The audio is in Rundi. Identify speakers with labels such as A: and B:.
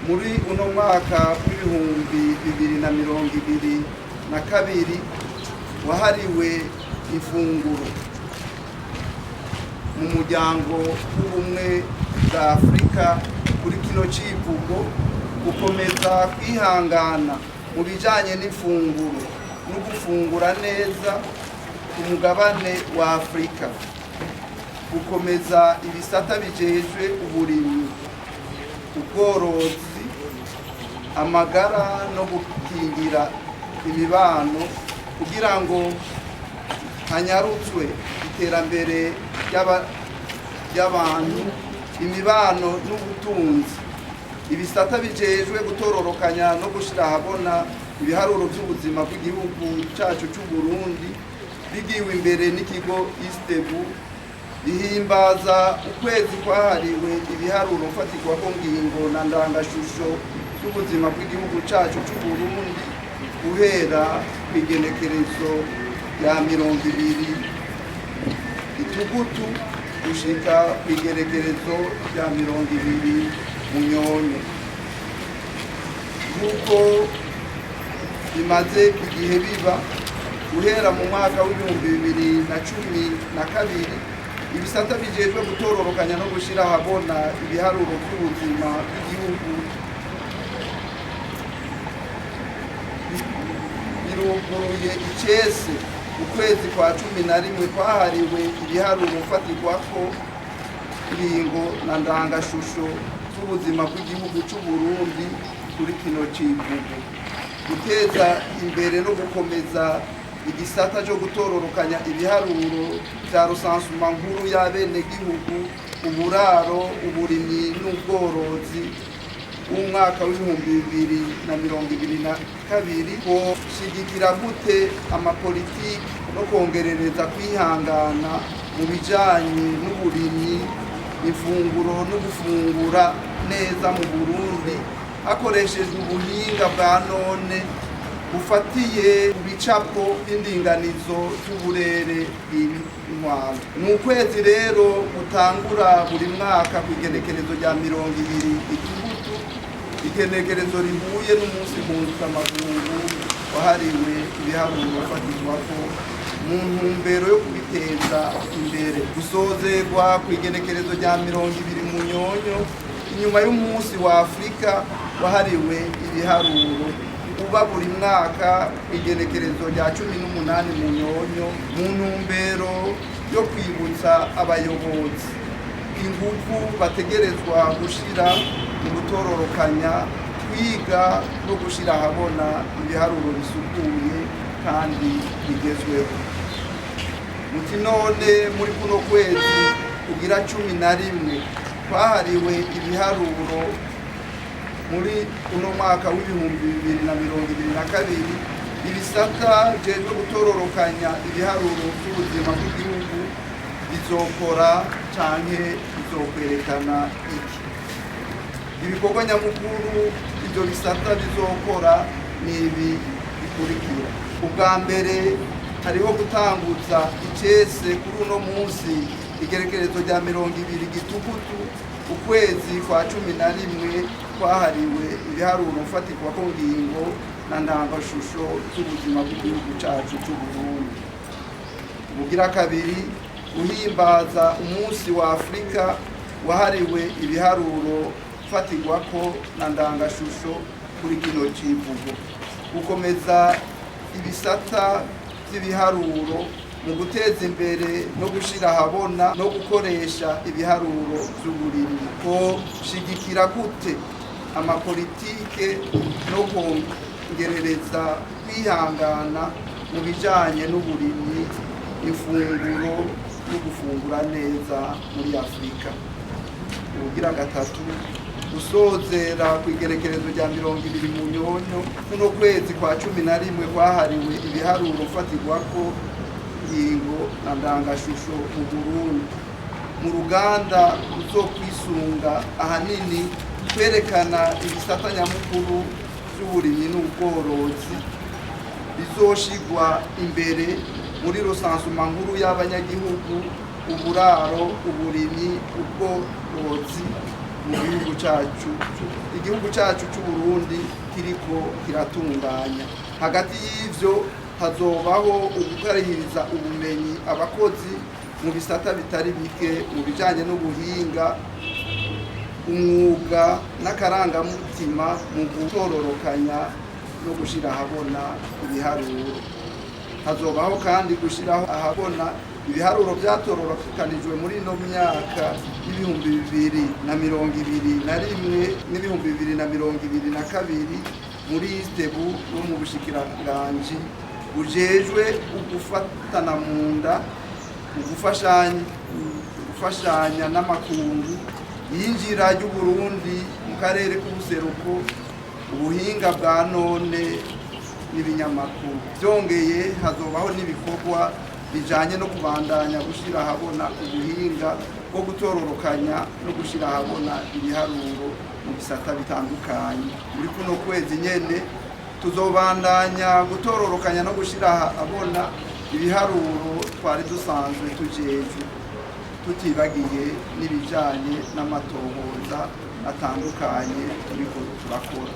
A: Muri uno mwaka w'2022 wahariwe ifunguro mu muryango w'Ubumwe bwa Afurika, kuri kino civugo: gukomeza kwihangana mu bijanye n'ifunguro no gufungura neza ku mugabane wa Afurika, gukomeza ibisata bijejwe uburimyi, ubworozi, amagara no gukingira imibano kugira ngo hanyarutswe iterambere ry'abantu, imibano n'ubutunzi, ibisata bijejwe gutororokanya no gushira ahabona ibiharuro by'ubuzima bw'igihugu cyacu cy'u Burundi, bigiwe imbere n'ikigo ISTEEBU, ihimbaza ukwezi kwahariwe ibiharuro mfatirwako ngingo na ndangashusho by'ubuzima bw'igihugu cyacu cy'u Burundi, guhera ku igenekerezo rya 20 Gitugutu gushika ku igenekerezo rya 20 Munyonyo. Nk'uko bimaze igihe biba guhera mu mwaka w'2012, ibisata bijejwe gutororokanya no gushyira ahabona ibiharuro by'ubuzima bw'igihugu biruguruye icese ukwezi kwa 11 kwahariwe ibiharuro mfatirwako ngingo na ndangashusho z'ubuzima bw'igihugu cy'u Burundi, kuri kino civugo: guteza imbere no gukomeza igisata cyo gutororokanya ibiharuro bya recensement nkuru y'abenegihugu, uburaro, uburimyi n'ubworozi w'umwaka w'2022. Shigikira gute amapolitiki no kongerereza kwihangana mu bijanye n'uburimyi, ifunguro no gufungura neza mu Burundi, hakoreshejwe ubuhinga bwa none bufatiye ku bicapo by'indinganizo z'uburere bw'intwaro. Ni ukwezi rero gutangura buri mwaka ku igenekerezo rya 20 Gitugutu, igenekerezo rihuye n'umunsi mpuzamakungu wahariwe ibiharuro fatirwako, mu ntumbero yo kubiteza imbere. Gusozerwa ku igenekerezo rya 20 Munyonyo, inyuma y'umunsi wa Afurika wahariwe ibiharuro uba buri mwaka ku igenekerezo rya 18 Munyonyo, mu ntumbero yo kwibutsa abayobozi ingufu bategerezwa gushira mu gutororokanya, kwiga no gushira ahabona ibiharuro bisukuye kandi bigezweho. Muti none muri kuno kwezi kugira 11 kwahariwe ibiharuro muri uno mwaka w'2022, ibisata bijejwe gutororokanya ibiharuro by'ubuzima bw'igihugu bizokora canke bizokwerekana iki? Ibikorwa nyamukuru ibyo bisata bizokora ni ibi bikurikira: ubwa mbere, hariho gutanguza icese kuri uno munsi, igerekerezo rya 20 Gitugutu, ukwezi kwa 11 kwahariwe ibiharuro mfatirwako ngingo na ndangashusho z'ubuzima bw'igihugu cacu c'u Burundi. Ubugira kabiri, guhimbaza umunsi wa Afurika wahariwe ibiharuro fatirwako na ndangashusho, kuri kino civugo: gukomeza ibisata by'ibiharuro mu guteza imbere no gushira ahabona no gukoresha ibiharuro by'uburimyi. Ko shigikira gute amapolitike no kongerereza kwihangana mu bijanye n'uburimyi, ifunguro no gufungura neza muri Afurika? Ubugira gatatu, gusozera ku igerekerezo rya 20 Munyonyo kuno kwezi kwa 11 kwahariwe ibiharuro fatirwako ngingo na ndangashusho mu Burundi, mu ruganda ruzokwisunga ahanini kwerekana ibisata nyamukuru by'uburimyi n'ubworozi bizoshigwa imbere muri recensement nkuru y'abanyagihugu, uburaro, uburimyi, ubworozi. mu gihugu cacu, igihugu cacu c'u Burundi kiriko kiratunganya. Hagati y'ivyo hazobaho ugukarihiriza ubumenyi abakozi mu bisata bitari bike mu bijanye n'ubuhinga, umwuga n'akarangamutima mu gutororokanya no gushira ahabona ibiharuro. Hazobaho kandi gushiraho ahabona ibiharuro vyatororokanijwe muri ino myaka y'2021 n'2022 muri ISTEEBU no mu bushikiranganji bujejwe ugufatana mu nda, ugufashanya n'amakungu, yinjira ry'Uburundi mu karere k'ubuseruko, ubuhinga bwa none n'ibinyamakuru. Byongeye hazobaho n'ibikorwa bijanye no kubandanya gushira ahabona ubuhinga bwo gutororokanya no gushira ahabona ibiharuro mu bisata bitandukanye. Muri kuno kwezi nyene tuzobandanya gutororokanya no gushira ahabona ibiharuro twari dusanzwe tujejwe, tutibagiye n'ibijanye n'amatohoza atandukanye turiko turakora.